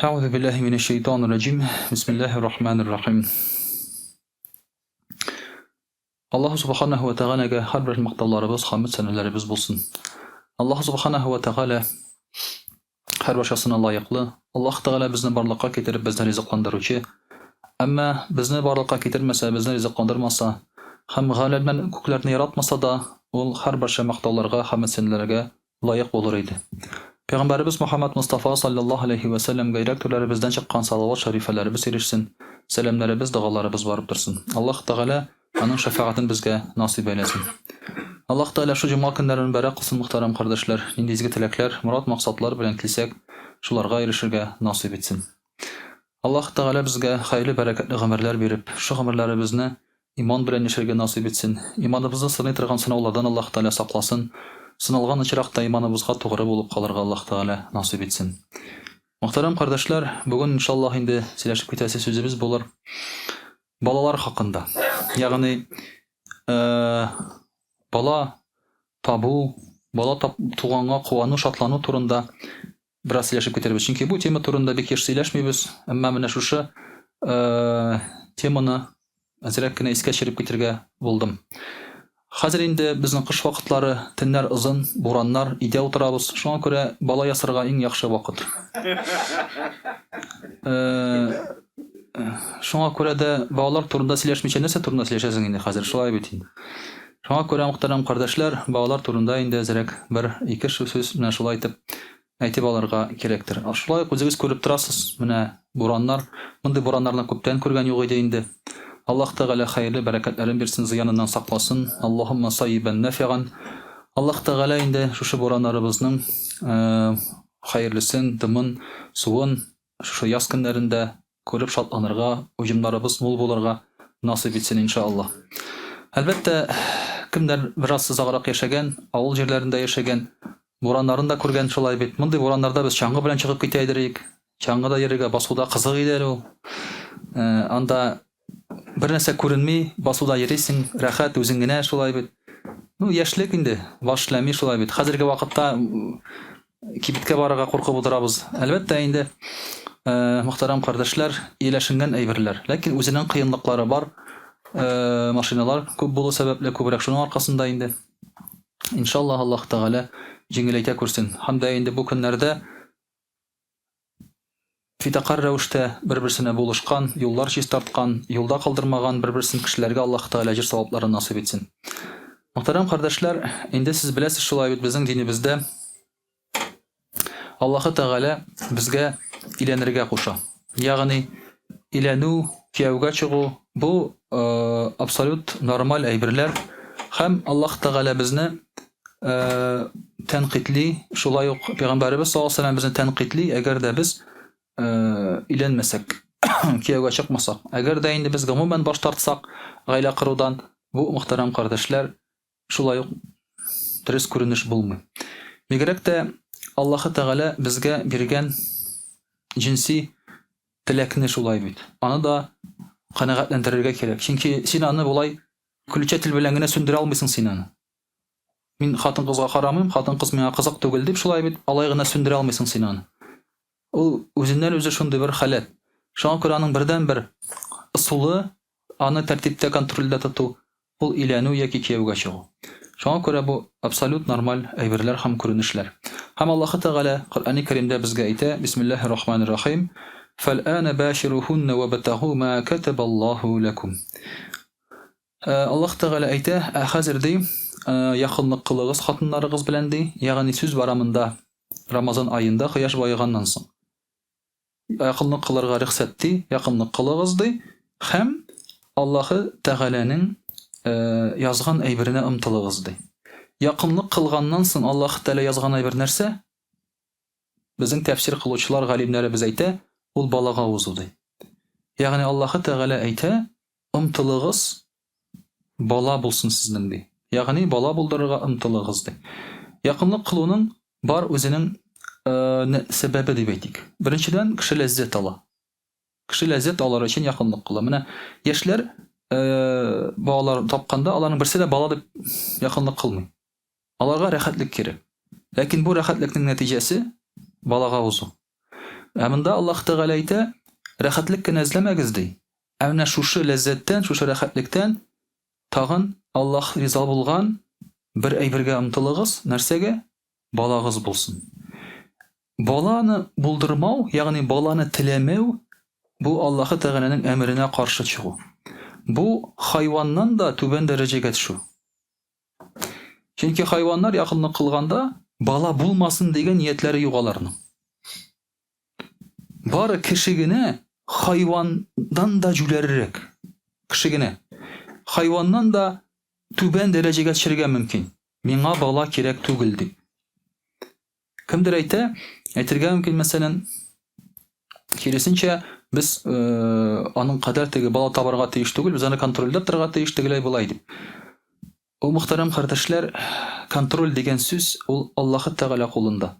Әгъузу биллаһи минәш шәйтанир раҗим. Бисмиллаһир рахманир рахим. Аллаһу субханаһу ва тәгаләгә һәрбер мактауларыбыз, хәмд сәнәләребез булсын. Аллаһу субханаһу ва тәгалә һәр барчасына лаеклы. Аллаһ Тәгалә безне барлыкка китереп, безне ризыкландыручы. Әмма безне барлыкка китермәсә, безне ризыкландырмаса һәм галәмнән күкләрне яратмаса да, ул һәр барча мактауларга һәм сәнәләргә лаек булыр иде. Пәйгамбәребез Мөхәммәд Мостафа салләллаһу алейһи вә сәлләмгә йөрәк түрләребездән чыккан салават шәрифәләребез ирешсен, сәламнәребез, догаларыбыз барып торсын. Аллаһ Тәгалә аның шәфәгатен безгә насыйп әйләсен. Аллаһ Тәгалә шул җомга көннәрен мөбарәк кылсын, мөхтәрәм кардәшләр. Нинди изге теләкләр, морад-максатлар белән килсәк, шуларга ирешергә насыйп итсен. Аллаһ Тәгалә безгә хәерле бәрәкәтле гомерләр биреп, шул гомерләребезне иман белән яшәргә насыйп итсен. Иманыбызны сыный торган сынаулардан Аллаһ Тәгалә сакласын. Сыналган очракта иманыбызга тугры булып калырга Аллаһ Тәгалә насыйп итсен. Мөхтәрәм кардәшләр, бүген иншаллаһ инде сөйләшеп китәсе сүзебез булыр балалар хакында. Ягъни э, бала табу, бала тап, туганга куану, шатлану турында бераз сөйләшеп китербез. Чөнки бу тема турында бик еш сөйләшмибез, әмма менә шушы э, теманы әзрәк кенә искә төшереп китергә булдым. Хәзер инде безнең кыш вакытлары, төннәр озын, бураннар, өйдә утырабыз. Шуңа күрә бала ясарга иң яхшы вакыт. Э, шуңа күрә дә балалар турында сөйләшмичә нәрсә турында сөйләшәсең инде хәзер, шулай бит инде. Шуңа күрә, мөхтәрәм кардәшләр, балалар турында инде әзрәк бер-ике сүз менә шулай итеп әйтеп алырга кирәктер. Шулай ук үзегез күреп торасыз, менә бураннар, мондый бураннарны күптән күргән юк иде инде. Аллаһ Тәгалә хәерле бәрәкәтләрен бирсен, зыяныннан сакласын. Аллаһумма сайибән нафиан. Аллаһ Тәгалә инде шушы бураннарыбызның хәерлесен, дымын, суын Шушы яз көннәрендә күреп шатланырга, уҗымнарыбыз мул булырга насыйп итсен, иншаллаһ. Әлбәттә, кемнәр бераз озаграк яшәгән, авыл җирләрендә яшәгән, бураннарын да күргән шулай бит. Мондый бураннарда без чаңгы белән чыгып китә идек. Чаңгыда йөрергә басуда кызык иде әле ул. Э, анда бер нәрсә күренми, басуда йөрисең, рәхәт, үзең генә шулай бит. Ну, яшьлек инде, баш эшләми шулай бит. Хәзерге вакытта кибеткә барырга куркып утырабыз. Әлбәттә инде, э, мөхтәрәм кардәшләр, ияләшенгән әйберләр. Ләкин үзенең кыенлыклары бар. Э, машиналар күп булу сәбәпле, күбрәк шуның аркасында инде. Иншаллаһ, Аллаһ Тәгалә җиңеләйтә күрсен. Һәм дә инде бу көннәрдә Фидакарь рәвештә бер-берсенә булышкан, юллар чистарткан, юлда калдырмаган бер-берсен кешеләргә Аллаһ Тәгалә әҗер-савапларын насыйп итсен. Мөхтәрәм кардәшләр, инде сез беләсез шулай бит, безнең динебездә Аллаһы Тәгалә безгә өйләнергә куша. Ягъни өйләнү, кияүгә чыгу бу э, абсолют нормаль әйберләр һәм Аллаһ Тәгалә безне э, тәнкыйтьли, шулай ук пәйгамбәребез саллаллаһу алейһи вәсәлләм безне тәнкыйтьли, әгәр дә без э, өйләнмәсәк, кияүгә чыкмасак, әгәр дә инде без гомумән баш тартсак гаилә корудан, бу мөхтәрәм кардәшләр, шулай ук дөрес күренеш булмый. Бигрәк тә Аллаһы Тәгалә безгә биргән җенси теләкне шулай бит. Аны да канәгатьләндерергә кирәк. Чөнки син аны болай включатель белән генә сүндерә алмыйсың син аны. Мин хатын-кызга карамыйм, хатын-кыз миңа кызык түгел дип шулай бит, алай гына сүндерә алмыйсың син аны. Ул үзеннән-үзе шундый бер халәт. Шуңа күрә аның бердәнбер ысулы аны тәртиптә, контрольдә тоту, ул өйләнү яки кияүгә чыгу. Шуңа күрә бу абсолют нормаль әйберләр һәм күренешләр. Һәм Аллаһы Тәгалә Коръәни Кәримдә безгә әйтә, Бисмиллаһир рахманир рахим, Фәлъәнә баширухунна вабтагу ма катабаллаһу ләкум. Э, Аллаһ Тәгалә әйтә, ә хәзер ди, э, якынлык кылыгыз хатыннарыгыз белән ди, ягъни сүз бара монда Рамазан аенда кояш баеганнан соң. Якынлык кылырга рөхсәт ди, якынлык кылыгыз ди, һәм Аллаһы Тәгаләнең э, язган әйберенә омтылыгыз ди. Якынлык кылганнан соң Аллаһ Тәгалә язган әйбер нәрсә? Безнең тәфсир кылучылар, галимнәребез әйтә, ул балага узу ди. Ягъни Аллаһы Тәгалә әйтә, Омтылыгыз, бала булсын сезнең, ди. Ягъни бала булдырырга омтылыгыз, ди. Якынлык кылуның бар үзенең сәбәбе дип әйтик. Беренчедән, кеше ләззәт ала. Кеше ләззәт алыр өчен якынлык кыла. Менә яшьләр балалар тапканда, аларның берсе дә бала дип якынлык кылмый. Аларга рәхәтлек кирәк. Ләкин бу рәхәтлекнең нәтиҗәсе балага узу. Ә монда Аллаһ Тәгалә әйтә, рәхәтлек кенә эзләмәгез, ди. Ә менә шушы ләззәттән, шушы рәхәтлектән тагын Аллаһ риза булган бер әйбергә омтылыгыз, нәрсәгә? Балагыз булсын. Баланы булдырмау, ягъни баланы теләмәү, бу Аллаһы Тәгаләнең әмеренә каршы чыгу. Бу хайваннан да түбән дәрәҗәгә төшү. Чөнки хайваннар якынлык кылганда бала булмасын дигән ниятләре юк аларның. Бары кеше генә хайваннан да җүләррәк. Кеше генә. Хайваннан да түбән дәрәҗәгә төшәргә мөмкин. Миңа бала кирәк түгел дип. Кемдер әйтә, әйтергә мөмкин, мәсәлән, киресенчә, без э, аның кадәр теге бала табарга тиеш түгел, без аны контрольдә торырга тиеш, тегеләй болай дип. Ул мөхтәрәм кардәшләр, контроль дигән сүз ул Аллаһы Тәгалә кулында.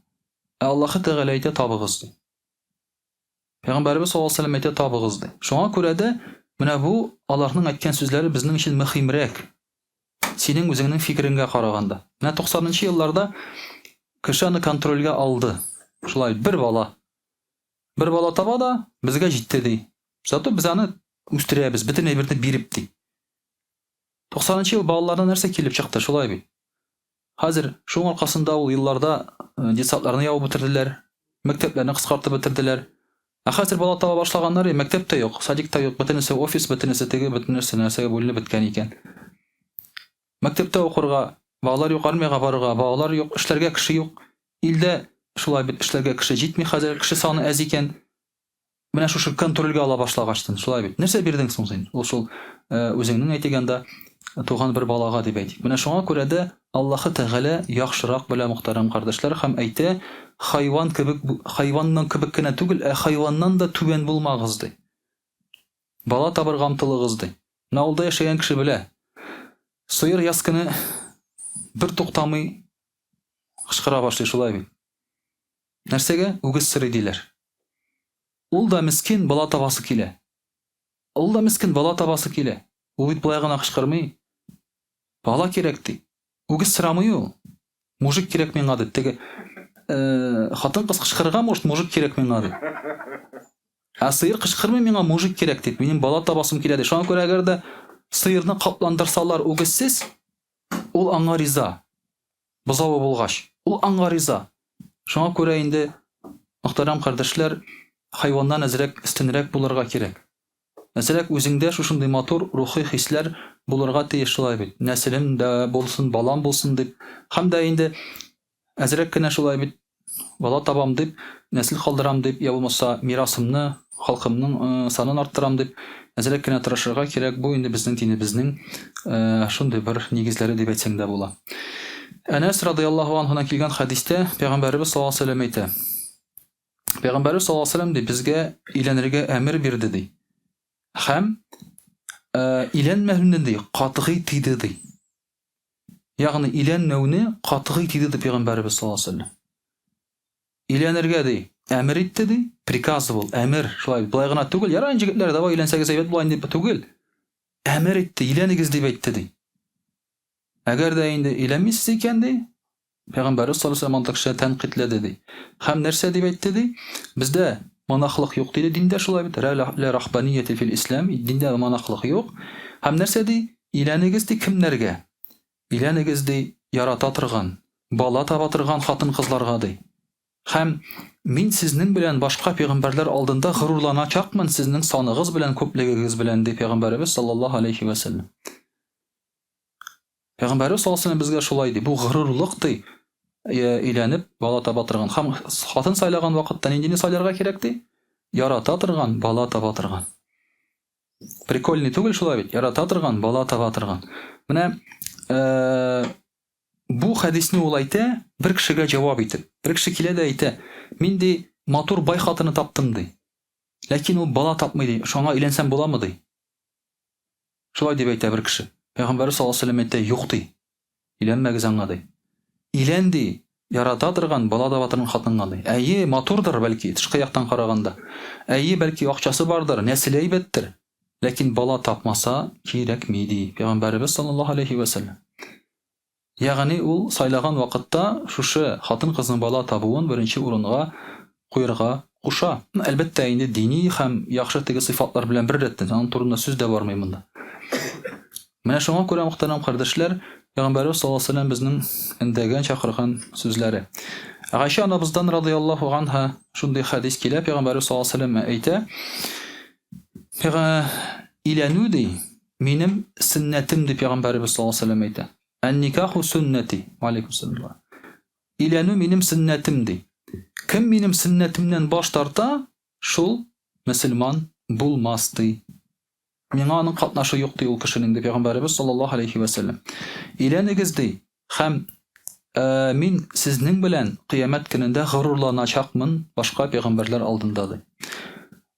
Ә Аллаһы Тәгалә әйтә табыгыз ди. Пәйгамбәребез саллаллаһу алейһи вәсәлләм әйтә табыгыз ди. Шуңа күрә дә менә бу аларның әйткән сүзләре безнең өчен мөһимрәк. Синең үзеңнең фикереңгә караганда. Менә 90 нчы елларда кеше аны контрольгә алды. Шулай бер бала. Бер бала таба да, безгә җитте ди. Зато без аны үстерәбез, бөтен әйберне биреп ди. 90 нчы ел балаларына нәрсә килеп чыкты, шулай бит. Хәзер шуның аркасында ул елларда э, детсадларны ябып бетерделәр, мәктәпләрне кыскартып бетерделәр. Ә хәзер бала таба башлаганнар, мәктәп тә юк, садик та юк, бөтенесе офис, бөтенесе теге, бөтенесе нәрсәгә бүленеп беткән икән. Мәктәптә укырга балалар юк, армиягә барырга балалар юк, эшләргә кеше юк. Илдә шулай бит эшләргә кеше җитми хәзер, кеше саны әз икән. Менә шушы контрольгә ала башлагачтын, шулай бит. Нәрсә бирдең соң син? Ул шул э, үзеңнең әйтик анда туган бер балага дип әйтик. Менә шуңа күрә дә Аллаһы Тәгалә яхшырак белә, мөхтәрәм кардәшләр, һәм әйтә, хайван кебек, хайванның кебек кенә түгел, ә хайваннан да түбән булмагыз, ди. Бала табырга омтылыгыз, ди. Менә авылда яшәгән кеше белә. Сыер яз көне бер туктамый кычкыра башлый, шулай бит. Нәрсәгә? Үгез сорый диләр. Ул да мескен бала табасы килә. Ул да мескен бала табасы килә. Ул бит болай гына кычкырмый. Бала кирәк ди. Үгез сорамый ул. Мужик кирәк миңа дип. Теге э, хатын-кыз кычкырырга может, мужик кирәк миңа дип. Ә сыер кычкырмый миңа мужик кирәк дип. Минем бала табасым килә ди. Шуңа күрә әгәр дә сыерны капландырсалар үгезсез, ул аңа риза. Бозавы булгач, ул аңа риза. Шуңа күрә инде, мөхтәрәм кардәшләр, хайваннан әзрәк өстенрәк булырга кирәк. Әзрәк үзеңдә шушындый матур рухи хисләр булырга тиеш шулай бит. Нәселем дә булсын, балам булсын дип. Һәм дә инде әзрәк кенә шулай бит бала табам дип, нәсел калдырам дип, я булмаса мирасымны, халкымның э, санын арттырам дип, әзрәк кенә тырышырга кирәк. Бу инде безнең динебезнең э, шундый бер нигезләре дип әйтсәң дә була. Әнәс радыяллаһу анһудан килгән хәдистә пәйгамбәребез саллаллаһу алейһи вәсәлләм әйтә. Пәйгамбәребез саллаллаһу алейһи вәсәлләм ди, безгә өйләнергә әмер бирде ди. Һәм э, өйләнмәүне ди, катгый тыйды ди. Ягъни өйләнмәүне катгый тыйды ди пәйгамбәребез саллаллаһу алейһи вәсәлләм. Өйләнергә ди, әмер итте ди, приказывал, әмер, шулай болай гына түгел, ярар инде җегетләр, давай өйләнсәгез әйбәт була инде түгел. Әмер итте, өйләнегез дип әйтте ди. Әгәр дә инде өйләнмисез икән ди, Пәйгамбәребез саллаллаһу алейһи вәсәлләм андый кешене тәнкыйтьләде ди. Һәм нәрсә дип әйтте ди? Бездә монахлык юк диде диндә шулай бит. Ла рахбанияте фил ислам, диндә монахлык юк. Һәм нәрсә ди? Өйләнегез ди кемнәргә? Өйләнегез ди ярата торган, бала таба торган хатын-кызларга ди. Һәм мин сезнең белән башка пәйгамбәрләр алдында горурланачакмын сезнең саныгыз белән, күплегегез белән, ди пәйгамбәребез саллаллаһу алейхи вәсәлләм. Пәйгамбәребез саллаллаһу алейһи безгә шулай ди. Бу горурлык ди. Өйләнеп бала таба торган. Һәм хатын сайлаган вакытта ниндине сайларга кирәк ди? Ярата торган, бала таба торган. Прикольный түгел шулай бит. Ярата торган, бала таба торган. Менә э, бу хәдисне ул әйтә, бер кешегә җавап итеп. Бер кеше килә дә әйтә, мин ди матур бай хатыны таптым ди. Ләкин ул бала тапмый ди. Шуңа өйләнсәм буламы ди? Шулай дип әйтә бер кеше. Пәйгамбәребез саллаллаһу алейһи ва сәлләм әйтә, юк ди. Өйләнмәгез аңа ди. Өйлән ди, ярата торган, бала таба торган хатынга ди. Әйе, матурдыр, бәлки, тышкы яктан караганда. Әйе, бәлки, акчасы бардыр, нәселе әйбәттер. Ләкин бала тапмаса, кирәкми ди Пәйгамбәребез саллаллаһу алейһи ва сәлләм. Ягъни ул сайлаган вакытта шушы хатын-кызның бала табуын беренче урынга куярга куша. Әлбәттә, инде дини һәм яхшы теге сыйфатлар белән бер рәттән, аның турында сүз дә бармый монда. Менә шуңа күрә, мөхтәрәм кардәшләр, Пәйгамбәребез саллаллаһу алейһи вәсәлләм безнең өндәгән, чакырган сүзләре. Гайшә анабыздан радыяллаһу анха шундый хәдис килә, Пәйгамбәребез саллаллаһу алейһи вәсәлләм әйтә, Өйләнү ди, минем сөннәтем дип Пәйгамбәребез саллаллаһу алейһи вәсәлләм әйтә. Ән-никаху сөннәти. Алейкум сәлам. Өйләнү минем сөннәтем ди. Кем минем сөннәтемнән баш тарта, шул мөселман булмас ди. Миңа аның катнашы юк, ди ул кешенең, ди Пәйгамбәребез саллаллаһу алейһи вә сәлләм. Өйләнегез, ди, һәм э, мин сезнең белән кыямәт көнендә горурланачакмын башка пәйгамбәрләр алдында, ди.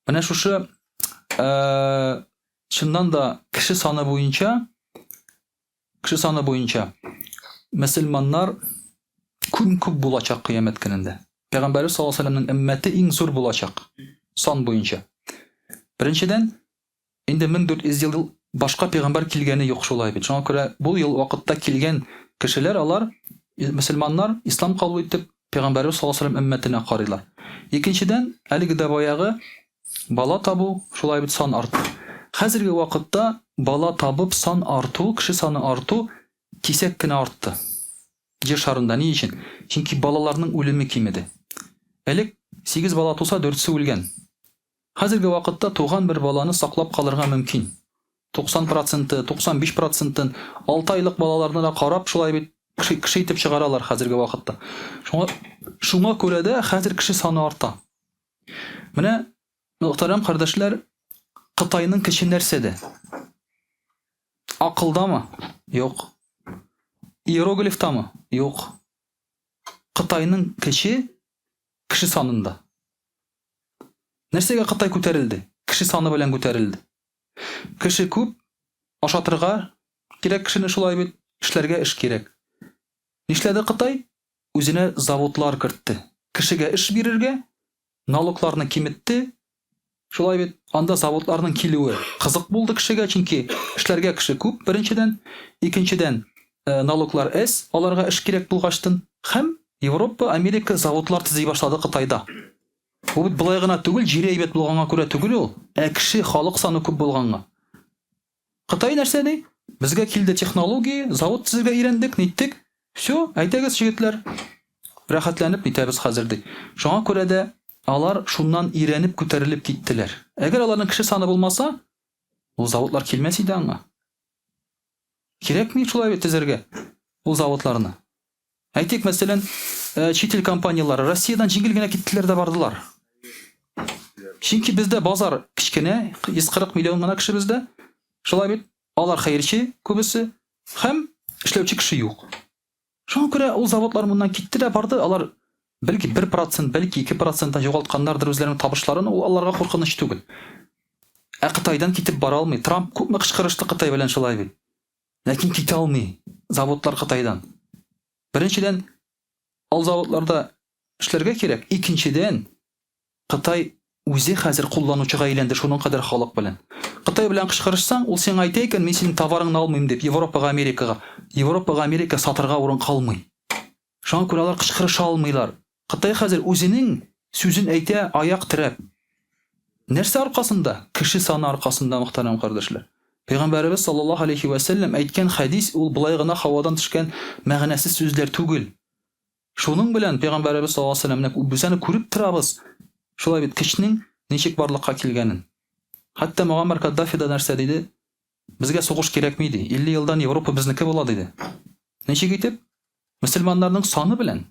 Менә шушы э, чыннан да кеше саны буенча кеше саны буенча мөселманнар күн күп булачак кыямәт көнендә. Пәйгамбәребез саллаллаһу алейһи ва сәлләмнең өммәте иң зур булачак сан буенча. Беренчедән, инде 1400 ел башка пәйгамбәр килгәне юк шулай бит. Шуңа күрә бу ел вакытта килгән кешеләр алар мөселманнар ислам кабул итеп пәйгамбәребез саллаллаһу алейһи ва сәлләм өммәтенә карыйлар. Икенчедән, әлеге дә баягы бала табу шулай бит сан артты. Хәзерге вакытта бала табып сан арту, кеше саны арту кисәк кенә артты. Җир шарында ни өчен? Чөнки балаларның үлеме кимеде. Элек 8 бала туса, дүртсе үлгән. Хәзерге вакытта туган бер баланы саклап калырга мөмкин. 90 проценты, 95 процентын 6 айлык балаларны да карап, шулай бит кеше, кеше итеп чыгаралар хәзерге вакытта. Шуңа, шуңа күрә дә хәзер кеше саны арта. Менә, мөхтәрәм кардәшләр, Кытайның көче нәрсәдә? Акылдамы? Юк. Иероглифтамы? Юк. Кытайның көче кеше санында. Нәрсәгә Кытай күтәрелде? Кеше саны белән күтәрелде. Кеше күп, ашатырга кирәк кешене шулай бит, эшләргә эш кирәк. Нишләде Кытай? Үзенә заводлар кертте. Кешегә эш бирергә, налогларны киметте. Шулай бит, анда заводларның килүе кызык булды кешегә, чөнки эшләргә кеше күп, беренчедән, икенчедән, э, налоглар әз, аларга эш кирәк булгачтын. Һәм Европа, Америка заводлар төзи башлады Кытайда. Бу бит болай гына түгел, җире әйбәт булганга күрә түгел ул, ә кеше, халык саны күп булганга. Кытай нәрсә ди? Безгә килде технология, завод төзергә өйрәндек, ниттек. Все, әйдәгез, җегетләр. Рәхәтләнеп нитәбез хәзер ди. Шуңа күрә дә алар шуннан өйрәнеп күтәрелеп киттеләр. Әгәр аларның кеше саны булмаса, ул заводлар килмәс иде аңа. Кирәкми шулай бит төзергә ул заводларны. Әйтик, мәсәлән, э, чит ил компанияләре Россиядән җиңел генә киттеләр дә бардылар. Чөнки бездә базар кечкенә, 140 миллион гына кеше бездә. Шулай бит, алар хәерче күбесе һәм эшләүче кеше юк. Шуңа күрә ул заводлар моннан китте дә барды, алар бәлки 1%, бәлки 2%тан югалтканнардыр үзләренең табышларын, ул аларга куркыныч түгел. Ә Кытайдан китеп бара алмый. Трамп күпме кычкырышты Кытай белән шулай бит. Ләкин китә алмый заводлар Кытайдан. Беренчедән, ул заводларда эшләргә кирәк. Икенчедән, Кытай үзе хәзер кулланучыга әйләнде шуның кадәр халык белән. Кытай белән кычкырышсаң, ул сиңа әйтә икән, мин синең товарыңны алмыйм дип, Европага, Америкага. Европага, Америка сатырга урын калмый. Шуңа күрә алар кычкырыша алмыйлар. Кытай хәзер үзенең сүзен әйтә аяк терәп. Нәрсә аркасында? Кеше саны аркасында, мөхтәрәм кардәшләр. Пәйгамбәребез саллаллаһу алейхи вә сәлләм әйткән хәдис ул болай гына һавадан төшкән мәгънәсез сүзләр түгел. Шуның белән пәйгамбәребез саллаллаһу алейхи вә сәлләмне без аны күреп торабыз. Шулай бит көчнең ничек барлыкка килгәнен. Хәтта Муаммар Каддафи да нәрсә диде? Безгә сугыш кирәкми ди. 50 елдан Европа безнеке була диде. Ничек итеп? Мөселманнарның саны белән.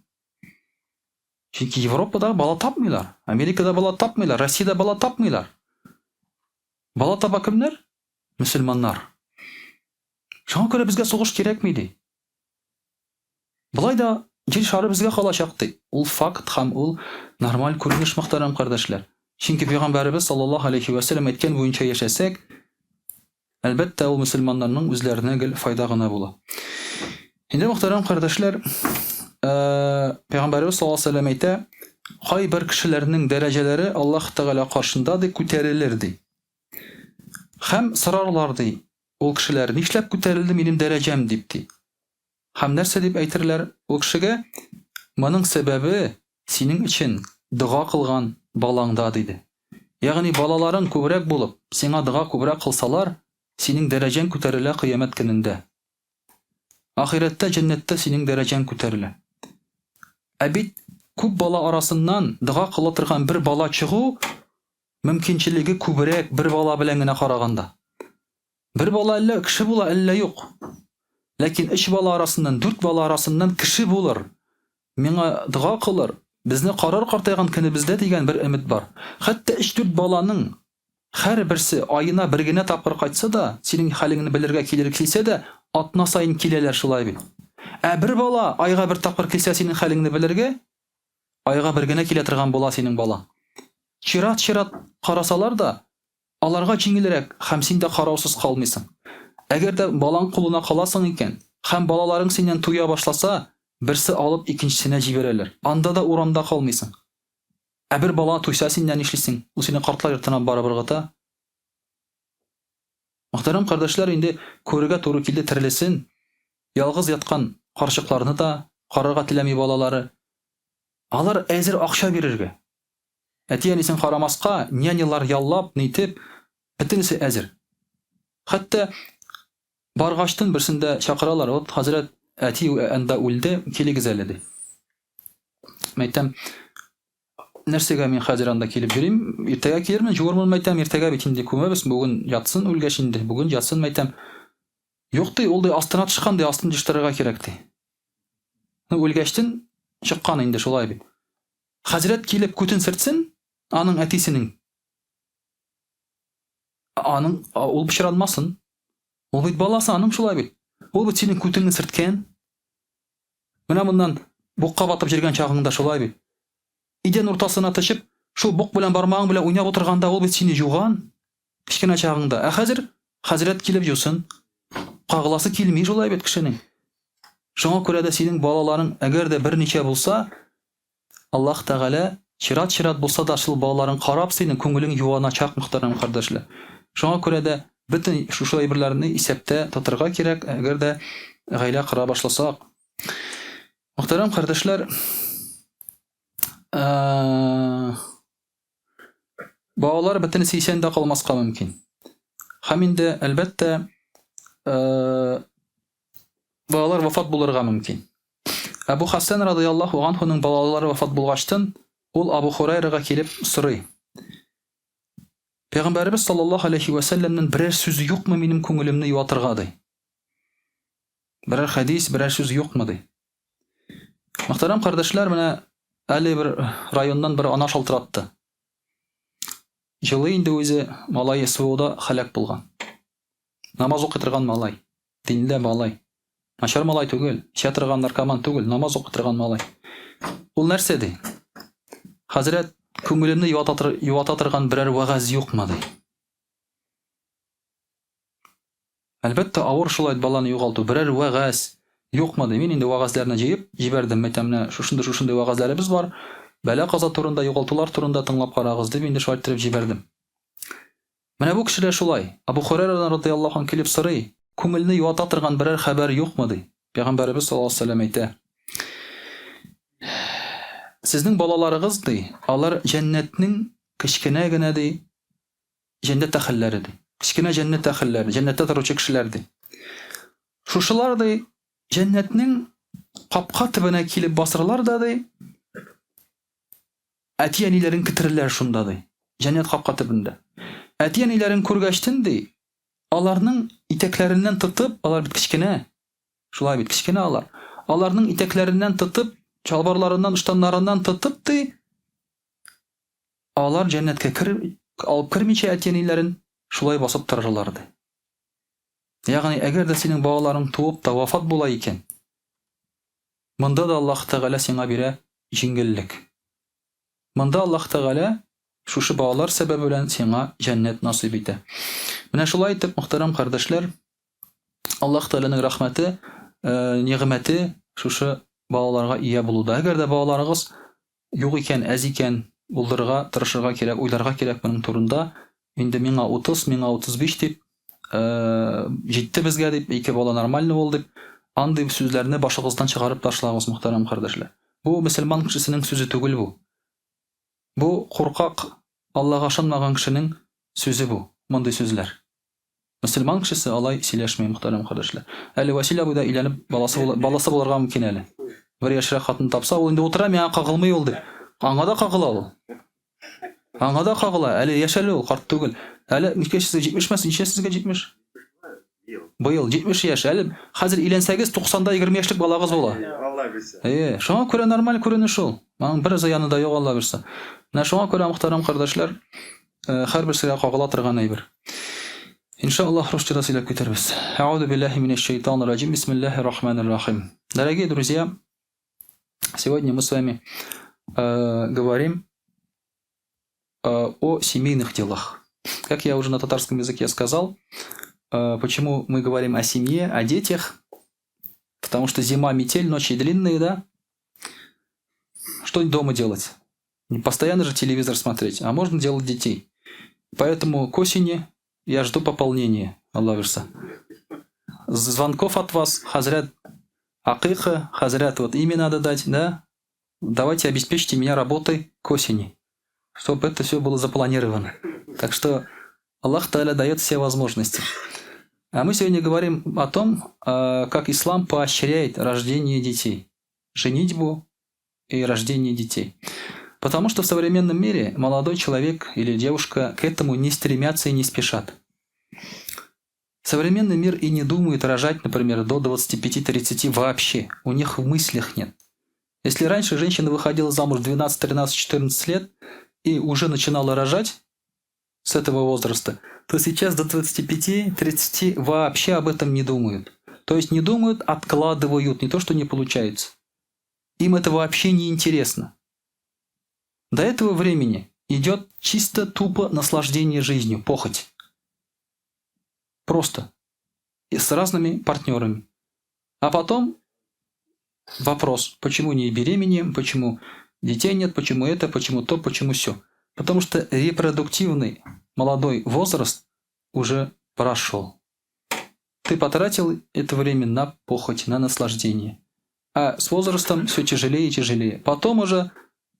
Чөнки Европада бала тапмыйлар, Америкада бала тапмыйлар, Россиядә бала тапмыйлар. Бала таба кемнәр? Мөселманнар. Шуңа күрә безгә сугыш кирәкми ди. Болай да җир шары безгә калачак ди. Ул факт һәм ул нормаль күренеш, мөхтәрәм кардәшләр. Чөнки пәйгамбәребез саллаллаһу алейхи вә сәлләм әйткән буенча яшәсәк, әлбәттә, ул мөселманнарның үзләренә гел файда гына була. Инде мөхтәрәм кардәшләр, э, пәйгамбәребез саллаллаһу алейхи вә сәлләм әйтә, кайбер кешеләрнең дәрәҗәләре Аллаһ Тәгалә каршында ди күтәрелер ди. Һәм сорарлар ди, ул кешеләр, нишләп күтәрелде минем дәрәҗәм дип ди. Һәм нәрсә дип әйтерләр ул кешегә? Моның сәбәбе синең өчен дога кылган балаңда, диде. Ягъни балаларың күбрәк булып, сиңа дога күбрәк кылсалар, синең дәрәҗәң күтәрелә кыямәт көнендә. Ахирәттә җәннәттә синең дәрәҗәң күтәрелә. Ә бит күп бала арасыннан дога кыла торган бер бала чыгу мөмкинчелеге күбрәк бер бала белән генә караганда. Бер бала әллә кеше була, әллә юк. Ләкин өч бала арасыннан, дүрт бала арасыннан кеше булыр. Миңа дога кылыр, безне карар картайган көнебездә дигән бер өмет бар. Хәтта өч-дүрт баланың һәрберсе аена бер генә тапкыр кайтса да, синең хәлеңне белергә килер килсә дә, атна саен киләләр шулай бит. Ә бер бала айга бер тапкыр килсә синең хәлеңне белергә, айга бер генә килә торган була синең балаң. Чират-чират карасалар да, Аларга җиңелрәк һәм син дә караусыз калмыйсың. Әгәр дә балаң кулына каласың икән, һәм балаларың синнән туя башласа, берсе алып икенчесенә җибәрәләр. Анда да урамда калмыйсың. Ә бер бала туйса синнән нишлисең? Ул сине картлар йортына барып ыргыта. Мөхтәрәм кардәшләр, инде күрергә туры килде терлесен, ялгыз яткан карчыкларны да карарга теләми балалары. Алар әзер акча бирергә. Әти-әнисен карамаска, нянялар яллап, нитеп, бөтенесе әзер. Хәтта баргачтын берсендә чакыралар, вот, хәзрәт, әти анда үлде, килегез әле, ди. Мәйтәм, нәрсәгә мин хәзер анда килеп йөрим, иртәгә килермен, җуырмын, мәйтәм, иртәгә бит инде күмәбез, бүген ятсын үлгәч инде, бүген ятсын, мәйтәм. Юк, ди, ул ди, астына тычкан, ди, астын җыштырырга кирәк, ди. Ну, үлгәчтен чыккан инде шулай бит. Хәзрәт килеп күтен сөртсен, аның әтисенең. Аның ул пычранмасын. Ул бит баласы аның шулай бит. Ул бит синең күтеңне сөрткән. Менә моннан букка батып йөргән чагыңда шулай бит. Идән уртасына тычып, шул бук белән бармагың белән уйнап утырганда ул бит сине юган. Кечкенә чагыңда. Ә хәзер хәзрәт килеп юсын. Кагыласы килми шулай бит кешенең. Шуңа күрә дә синең балаларың әгәр дә берничә булса, Аллаһ Тәгалә чират-чират булса да шул балаларың карап синең күңелең юаначак, мөхтәрәм кардәшләр. Шуңа күрә дә бөтен шушы әйберләрне исәптә тотырга кирәк, әгәр дә гаилә кора башласак. Мөхтәрәм кардәшләр, балалар бөтенесе исән дә калмаска мөмкин. Һәм инде, әлбәттә, балалар вафат булырга мөмкин. Әбу Хасан радыяллаһу анһуның балалары вафат булгачтын, ул Абу Хурайрага килеп сорый. Пәйгамбәребез саллаллаһу алейхи вә сәлләмнән берәр сүз юкмы минем күңелемне юатырга ди. Берәр хәдис, берәр сүз юкмы ди. Мөхтәрәм кардәшләр, менә әле бер районнан бер ана шалтыратты. Җылы инде үзе, малай СВОда һәлак булган. Намаз укый торган малай. Динле малай. Начар малай түгел, эчә торган наркоман түгел, намаз укый торган малай. Ул нәрсә ди? Хәзрәт, күңелемне юата, юата торган берәр вәгазь юкмы ди. Әлбәттә, авыр шулай баланы югалту. Берәр вәгазь юкмы ди. Мин инде вәгазьләрне җыеп җибәрдем. Әйтәм, менә шушындый шушындый вәгазьләребез бар. Бәла-каза турында, югалтулар турында тыңлап карагыз дип инде шулай иттереп җибәрдем. Менә бу кеше дә шулай. Абу Хурайрадан радыяллаһу анһу килеп сорый, Күңелне юата торган берәр хәбәр юкмы? ди. Пәйгамбәребез саллаллаһу алейһи ва сәлләм әйтә, Сезнең балаларыгыз, ди, алар җәннәтнең кечкенә генә, ди, җәннәт әһелләре, ди. Кечкенә җәннәт әһелләре, җәннәттә торучы кешеләр, ди. Шушылар, ди, җәннәтнең капка төбенә килеп басырлар да, ди, Әти-әниләрен кетерерләр шунда, ди. Җәннәт капка төбендә. Әти-әниләрен күргәчтен, ди, аларның итәкләреннән тотып, алар бит кечкенә, шулай бит, кечкенә алар. Аларның итәкләреннән тотып, чалбарларыннан, ыштаннарыннан тотып, ди, алар җәннәткә кер, алып кермичә әти-әниләрен шулай басып торырлар, ди. Ягъни, әгәр дә синең балаларың туып та вафат була икән, Монда да Аллаһ Тәгалә сиңа бирә җиңеллек. Монда Аллаһ Тәгалә шушы балалар сәбәбе белән сиңа җәннәт насыйп итә. Менә шулай итеп, мөхтәрәм кардәшләр, Аллаһ Тәгаләнең рәхмәте, э, нигъмәте шушы балаларга ия булуда. Әгәр дә балаларыгыз Юк икән, әз икән, булдырырга тырышырга кирәк, уйларга кирәк моның турында. Инде миңа 30, миңа 35 дип, җитте безгә дип, ике бала нормально бул дип, андый сүзләрне башыгыздан чыгарып ташлагыз, мөхтәрәм кардәшләр. Бу мөселман кешесенең сүзе түгел бу. Бу куркак, Аллага ышанмаган кешенең сүзе бу, мондый сүзләр. Мөселман кешесе алай сөйләшми, мөхтәрәм кардәшләр. Әле Васил абый да өйләнеп баласы була, баласы булырга мөмкин әле. Бер яшьрәк хатын тапса, ул инде утыра, миңа кагылмый ул дип. Аңа да кагыла ул. Аңа да кагыла. Әле яшь әле ул, карт түгел. Әле ничә сезгә 70 ме? Ничә сезгә 70? Быел 70 яшь. Әле хәзер өйләнсәгез, 90-да 20 яшьлек балагыз була. Алла бирсә. Әйе, шуңа күрә нормаль күренеш ул. Аның бер зыяны да юк, Алла бирсә. Менә шуңа күрә, мөхтәрәм кардәшләр, һәрберсегә кагыла торган әйбер. Иншаллаһ, русчада сөйләп китәрбез. Әгъузу биллаһи минәш шайтанир раҗим. Бисмиллаһир рахманир рахим. Дорогие друзья, сегодня мы с вами говорим о семейных делах. Как я уже на татарском языке сказал, почему мы говорим о семье, о детях? Потому что зима, метель, ночи длинные, да? Что дома делать? Не постоянно же телевизор смотреть, а можно делать детей. Поэтому к осени я жду пополнения, Алла бирса. Звонков от вас, хазрят Акыха, хазрят, вот имя надо дать, да? Давайте обеспечьте меня работой к осени, чтобы это все было запланировано. Так что Аллах Тааля дает все возможности. А мы сегодня говорим о том, как ислам поощряет рождение детей, женитьбу и рождение детей. Потому что в современном мире молодой человек или девушка к этому не стремятся и не спешат. Современный мир и не думает рожать, например, до 25-30 вообще. У них в мыслях нет. Если раньше женщина выходила замуж в 12, 13, 14 лет и уже начинала рожать с этого возраста, то сейчас до 25-30 вообще об этом не думают. То есть не думают, откладывают, не то, что не получается. Им это вообще не интересно. До этого времени идет чисто тупо наслаждение жизнью, похоть. Просто. И с разными партнерами. А потом вопрос, почему не беременеем, почему детей нет, почему это, почему то, почему сё. Потому что репродуктивный молодой возраст уже прошел. Ты потратил это время на похоть, на наслаждение. А с возрастом все тяжелее и тяжелее. Потом уже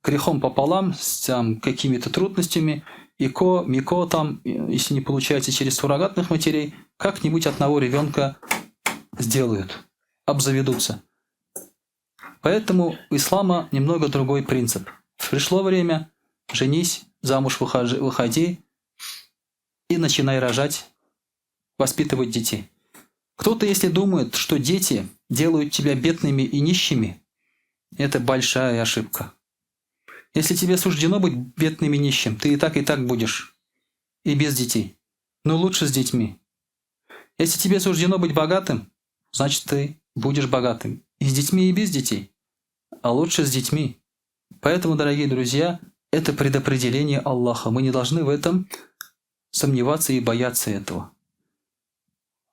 грехом пополам, с какими-то трудностями, ИКО, МИКО там, если не получается через суррогатных матерей, как-нибудь одного ребенка сделают, обзаведутся. Поэтому у ислама немного другой принцип. Пришло время, женись, замуж выходи и начинай рожать, воспитывать детей. Кто-то, если думает, что дети делают тебя бедными и нищими, это большая ошибка. Если тебе суждено быть бедным и нищим, ты и так будешь. И без детей. Но лучше с детьми. Если тебе суждено быть богатым, значит, ты будешь богатым. И с детьми, и без детей. А лучше с детьми. Поэтому, дорогие друзья, это предопределение Аллаха. Мы не должны в этом сомневаться и бояться этого.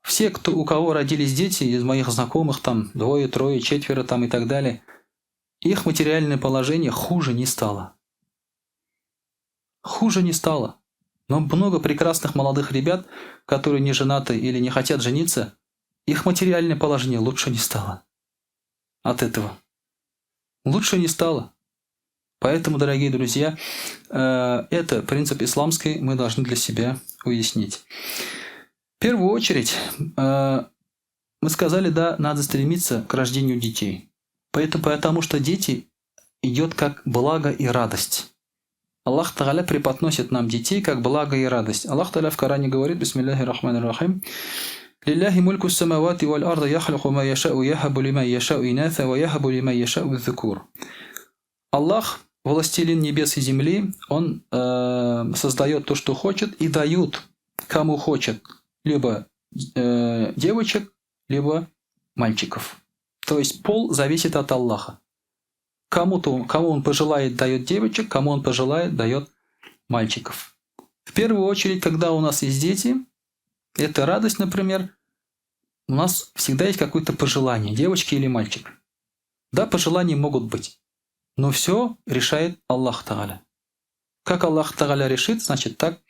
Все, у кого родились дети, из моих знакомых, двое, трое, четверо и так далее, их материальное положение хуже не стало. Хуже не стало. Но много прекрасных молодых ребят, которые не женаты или не хотят жениться, их материальное положение лучше не стало от этого. Лучше не стало. Поэтому, дорогие друзья, это принцип исламский мы должны для себя уяснить. В первую очередь, мы сказали, да, надо стремиться к рождению детей. Потому что дети идет как благо и радость. Аллах Тааля преподносит нам детей как благо и радость. Аллах Тааля в Коране говорит, бисмиллахи рахмани рахим, Лилляхи мульку самавати валь арда яхлюку ма яшау яхабу лиман яшау инаса ва яхабу лиман яшау зукур. Аллах, властелин небес и земли, Он создает то, что хочет, и дает, кому хочет, либо девочек, либо мальчиков. То есть пол зависит от Аллаха. Кому он пожелает, дает девочек, кому он пожелает, дает мальчиков. В первую очередь, когда у нас есть дети, это радость, например, у нас всегда есть какое-то пожелание, девочки или мальчик. Да, пожелания могут быть, но все решает Аллах Тааля. Как Аллах Тааля решит, значит так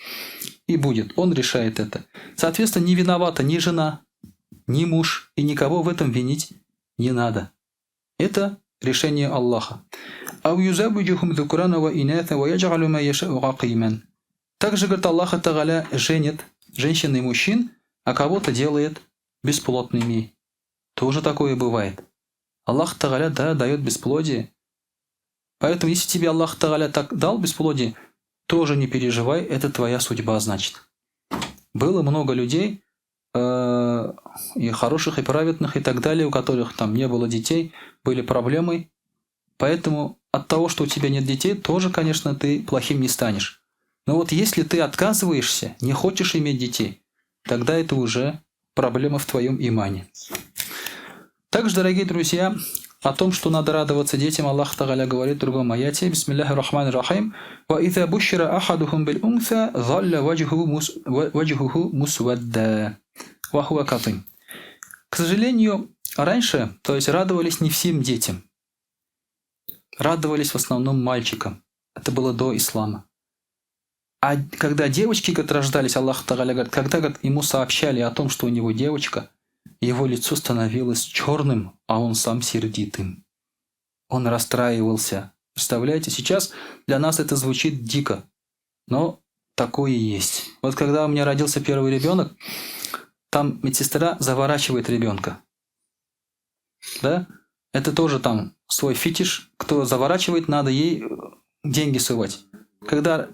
и будет. Он решает это. Соответственно, не виновата ни жена, ни муж, и никого в этом винить не надо. Это решение Аллаха. أو يزوجهم ذكرانا وإناثا ويجعل ما يشاء عقيما. Также, говорит, Аллах Тагаля женит женщин и мужчин, а кого-то делает бесплодными. Тоже такое бывает. Аллах Тагаля, да, дает бесплодие. Поэтому, если тебе Аллах Тагаля так дал бесплодие, тоже не переживай, это твоя судьба, значит. Было много людей, и хороших, и праведных, и так далее, у которых там не было детей, были проблемы. Поэтому от того, что у тебя нет детей, тоже, конечно, ты плохим не станешь. Но вот если ты отказываешься, не хочешь иметь детей, тогда это уже проблема в твоем имане. Также, дорогие друзья, о том, что надо радоваться детям, Аллах Тагаля говорит в другом аяте: بسم الله الرحمن الرحيم، وإذا بشر أحدهم بالأنثى ظل وجهه مسودا وهو كظيم. К сожалению, раньше, то есть, радовались не всем детям. Радовались в основном мальчикам. Это было до ислама. А когда девочки, говорит, рождались, Аллах Тагаля говорит, когда, говорит, ему сообщали о том, что у него девочка, его лицо становилось черным, а он сам сердитым. Он расстраивался. Представляете, сейчас для нас это звучит дико, но такое есть. Вот когда у меня родился первый ребенок, там медсестра заворачивает ребенка. Да? Это тоже там свой фетиш. Кто заворачивает, надо ей деньги сувать. Когда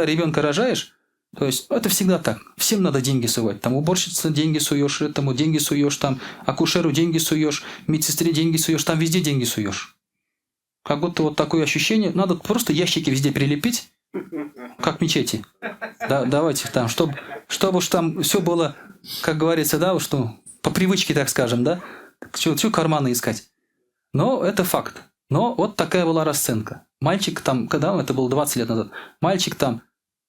ребенка рожаешь, то есть это всегда так. Всем надо деньги сувать. Там уборщице деньги суешь, этому деньги суешь, там акушеру деньги суешь, медсестре деньги суешь, там везде деньги суешь. Как будто вот такое ощущение. Надо просто ящики везде прилепить, как мечети. Да, давайте там, чтобы уж там все было, как говорится, да, уж, ну, по привычке, так скажем, да, чё карманы искать. Но это факт. Но вот такая была расценка. Мальчик там, когда это было 20 лет назад, мальчик там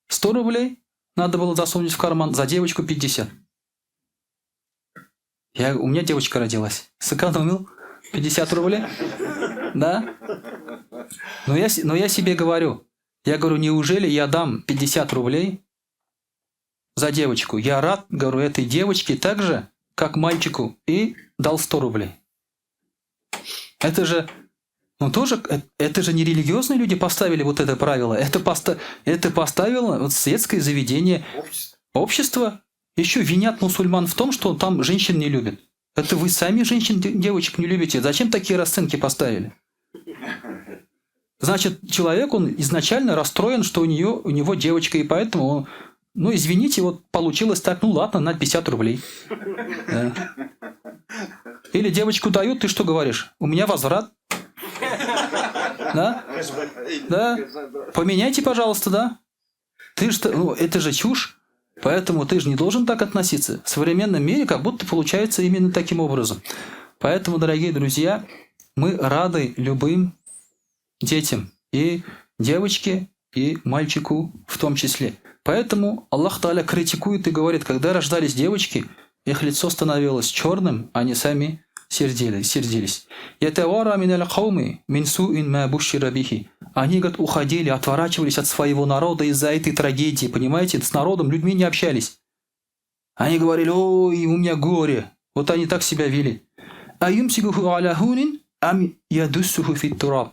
100 рублей надо было засунуть в карман, за девочку 50. У меня девочка родилась. Сэкономил 50 рублей. Да? Но я себе говорю, я говорю, неужели я дам 50 рублей за девочку? Я рад, говорю, этой девочке так же, как мальчику, и дал 100 рублей. Это же, ну тоже, это же не религиозные люди поставили вот это правило. Это поставило вот светское заведение. Общество. Общество. Еще винят мусульман в том, что там женщин не любят. Это вы сами женщин, девочек не любите. Зачем такие расценки поставили? Значит, человек, он изначально расстроен, что у него девочка, и поэтому он, ну, извините, вот получилось так, ну ладно, на 50 рублей. Да. Или девочку дают, ты что говоришь? У меня возврат. Да? Да? Поменяйте, пожалуйста, да? Ты ж, ну, это же чушь. Поэтому ты же не должен так относиться. В современном мире как будто получается именно таким образом. Поэтому, дорогие друзья, мы рады любым детям. И девочке, и мальчику в том числе. Поэтому Аллах Тааля критикует и говорит, когда рождались девочки, их лицо становилось черным, они сами сердились. يتوارى من القوم من سوء ما بشر به. Они, говорит, уходили, отворачивались от своего народа из-за этой трагедии, понимаете? С народом, людьми не общались. Они говорили, ой, у меня горе. Вот они так себя вели. أيمسكه على هون أم يدسه في التراب.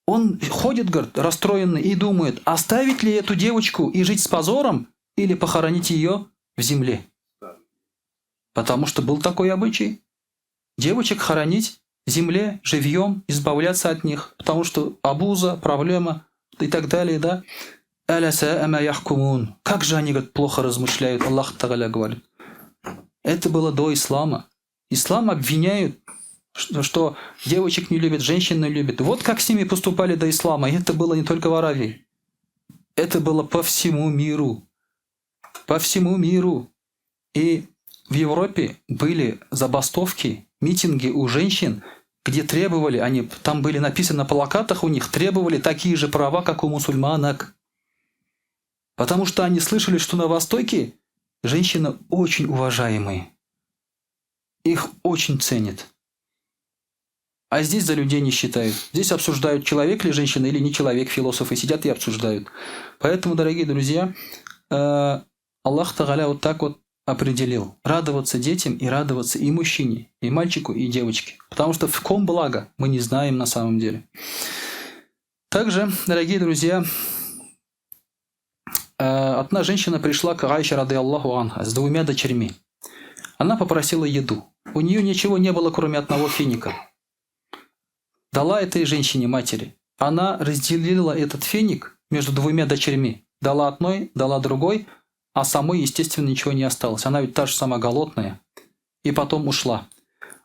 Он ходит, говорит, расстроенный и думает, оставить ли эту девочку и жить с позором, или похоронить ее в земле. Потому что был такой обычай. Девочек хоронить в земле, живьем, избавляться от них, потому что обуза, проблема и так далее, да. ألا ساء ما يحكمون. Как же они, говорит, плохо размышляют, Аллах Тагаля говорит. Это было до ислама. Ислам обвиняют, что девочек не любят, женщин не любят. Вот как с ними поступали до ислама. И это было не только в Аравии. Это было по всему миру. По всему миру. И в Европе были забастовки, митинги у женщин, где требовали, они там были написаны на плакатах у них, требовали такие же права, как у мусульманок. Потому что они слышали, что на Востоке женщины очень уважаемые. Их очень ценят. А здесь за людей не считают. Здесь обсуждают, человек ли женщина или не человек, философы сидят и обсуждают. Поэтому, дорогие друзья, Аллах Тагаля вот так вот определил. Радоваться детям и радоваться и мужчине, и мальчику, и девочке. Потому что в ком благо, мы не знаем на самом деле. Также, дорогие друзья, одна женщина пришла к Айше, рады Аллаху анха, с двумя дочерьми. Она попросила еду. У нее ничего не было, кроме одного финика. Дала этой женщине матери. Она разделила этот финик между двумя дочерьми. Дала одной, дала другой, а самой, естественно, ничего не осталось. Она ведь та же сама голодная. И потом ушла.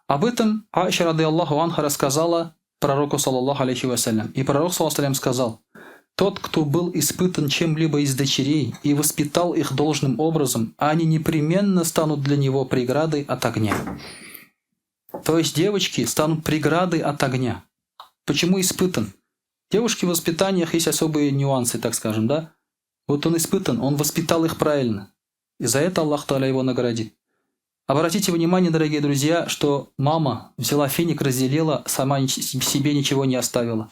Об этом Айша, рады Аллаху анха, рассказала пророку, саллаллаху алейхи вассалям. И пророк, саллаллаху алейхи сказал: «Тот, кто был испытан чем-либо из дочерей и воспитал их должным образом, они непременно станут для него преградой от огня». То есть девочки станут преградой от огня. Почему испытан? Девушки в воспитаниях есть особые нюансы, так скажем, да? Вот он испытан, он воспитал их правильно. И за это Аллах Тааля его наградит. Обратите внимание, дорогие друзья, что мама взяла финик, разделила, сама себе ничего не оставила.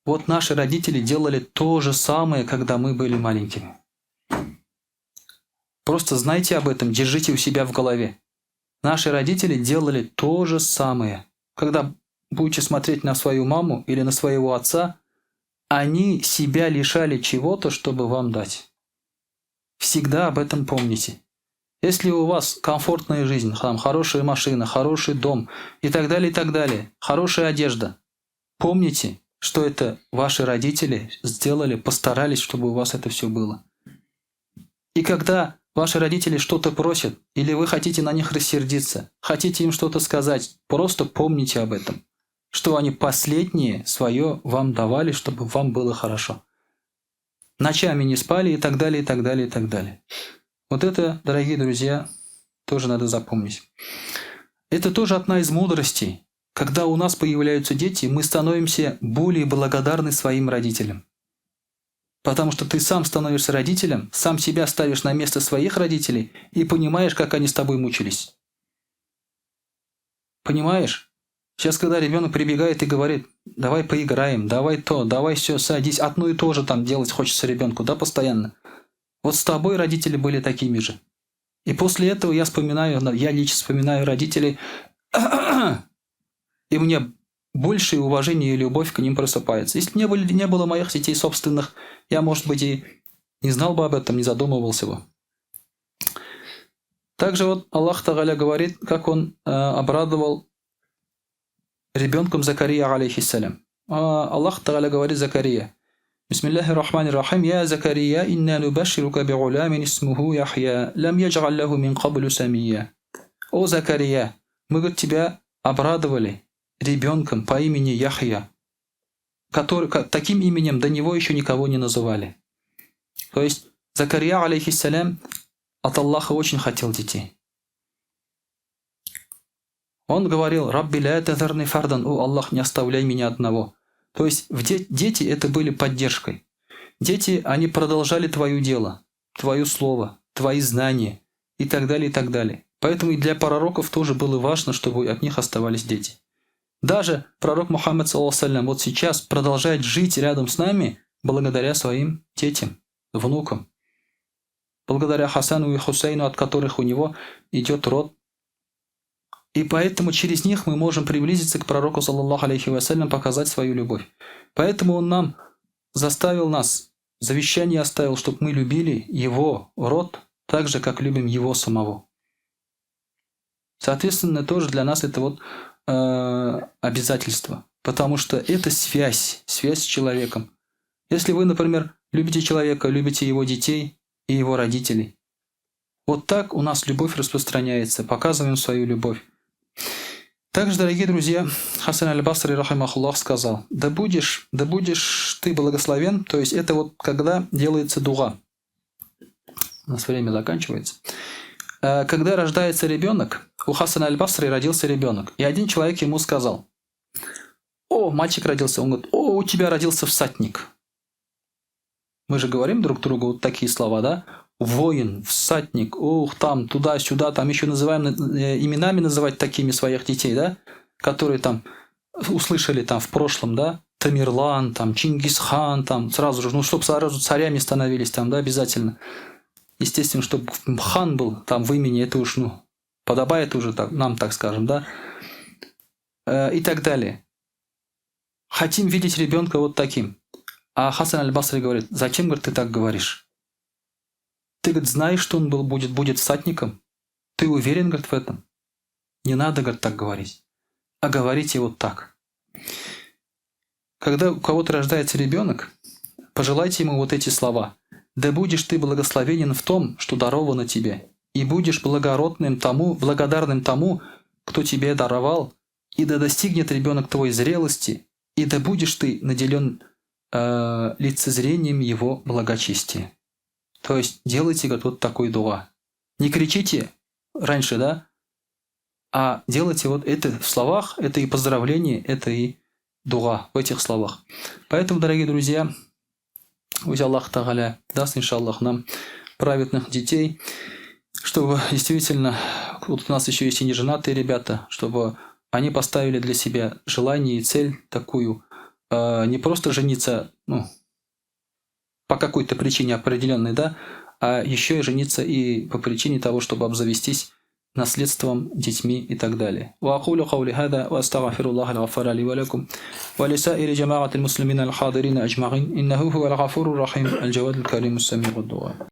Вот наши родители делали то же самое, когда мы были маленькими. Просто знайте об этом, держите у себя в голове. Наши родители делали то же самое. Когда будете смотреть на свою маму или на своего отца, они себя лишали чего-то, чтобы вам дать. Всегда об этом помните. Если у вас комфортная жизнь, там хорошая машина, хороший дом и так далее, хорошая одежда, помните, что это ваши родители сделали, постарались, чтобы у вас это все было. И когда ваши родители что-то просят, или вы хотите на них рассердиться, хотите им что-то сказать, просто помните об этом, что они последнее свое вам давали, чтобы вам было хорошо. Ночами не спали и так далее, и так далее, и так далее. Вот это, дорогие друзья, тоже надо запомнить. Это тоже одна из мудростей. Когда у нас появляются дети, мы становимся более благодарны своим родителям. Потому что ты сам становишься родителем, сам себя ставишь на место своих родителей и понимаешь, как они с тобой мучились. Понимаешь? Сейчас, когда ребенок прибегает и говорит: давай поиграем, давай то, давай все, садись, одно и то же там делать хочется ребенку, да, постоянно. Вот с тобой родители были такими же. И после этого я вспоминаю, я лично вспоминаю родителей, и мне большее уважение и любовь к ним просыпается. Если бы не было моих детей собственных, я, может быть, и не знал бы об этом, не задумывался бы. Также вот Аллах Тагаля говорит, как он обрадовал ребенком Закария, алейхиссалям. Аллах Тагаля говорит Закария: Бисмиллахи рахмани рахим, я Закария, инна нубаширука бигулямин исмуху Яхья, лам ядж'аль лаху мин каблю самия. О Закария, мы, говорит, тебя обрадовали ребенком по имени Яхья, который таким именем до него еще никого не называли. То есть Закария, алейхиссалям, от Аллаха очень хотел детей. Он говорил: «Рабби ля тазарни фардан, о Аллах, не оставляй меня одного». То есть дети это были поддержкой. Дети, они продолжали твое дело, твое слово, твои знания и так далее, и так далее. Поэтому и для пророков тоже было важно, чтобы от них оставались дети. Даже пророк Мухаммад, саллаллаху алейхи ва саллям, вот сейчас продолжает жить рядом с нами благодаря своим детям, внукам. Благодаря Хасану и Хусейну, от которых у него идет род. И поэтому через них мы можем приблизиться к пророку, саллаллаху алейхи ва саллям, показать свою любовь. Поэтому он нам заставил нас, завещание оставил, чтобы мы любили его род так же, как любим его самого. Соответственно, тоже для нас это вот обязательство, потому что это связь, связь с человеком. Если вы, например, любите человека, любите его детей и его родителей, вот так у нас любовь распространяется, показываем свою любовь. Также, дорогие друзья, Хасан аль-Басри, рахимахуллах, сказал: да будешь ты благословен, то есть это вот когда делается дуа. У нас время заканчивается. Когда рождается ребенок, у Хасана аль-Басри родился ребенок, и один человек ему сказал: о, мальчик родился. Он говорит: о, у тебя родился всадник. Мы же говорим друг другу вот такие слова, да? Воин, всадник, ух, там, туда-сюда, там еще называем, именами называть такими своих детей, да? Которые там услышали там в прошлом, да? Тамерлан, там, Чингисхан, там, сразу же, ну, чтобы сразу царями становились там, да, обязательно. Естественно, чтобы хан был там в имени, это уж, ну, подобает уже так, нам, так скажем, да, и так далее. Хотим видеть ребенка вот таким. А Хасан аль-Басри говорит, зачем, говорит, ты так говоришь? Ты, говорит, знаешь, что он был, будет, будет всадником? Ты уверен, говорит, в этом? Не надо, говорит, так говорить. А говорите вот так. Когда у кого-то рождается ребенок, пожелайте ему вот эти слова. «Да будешь ты благословенен в том, что даровано тебе, и будешь благородным тому, благодарным тому, кто тебе даровал, и да достигнет ребенок твой зрелости, и да будешь ты наделен э, лицезрением его благочестия». То есть делайте как вот такой дуа. Не кричите раньше, да, а делайте вот это в словах, это и поздравление, это и дуа в этих словах. Поэтому, дорогие друзья, пусть Аллах Тагаля даст, иншаллах, нам праведных детей, чтобы действительно, вот у нас еще есть и неженатые ребята, чтобы они поставили для себя желание и цель такую, э, не просто жениться, ну, по какой-то причине определенной, да, а еще и жениться и по причине того, чтобы обзавестись наследством, детьми и так далее. وأقول قولي هذا وأستغفر الله الغفار لي ولكم ولسائر جماعة المسلمين الحاضرين أجمعين إنه هو الغفور الرحيم الجواد الكريم السميع الدعاء.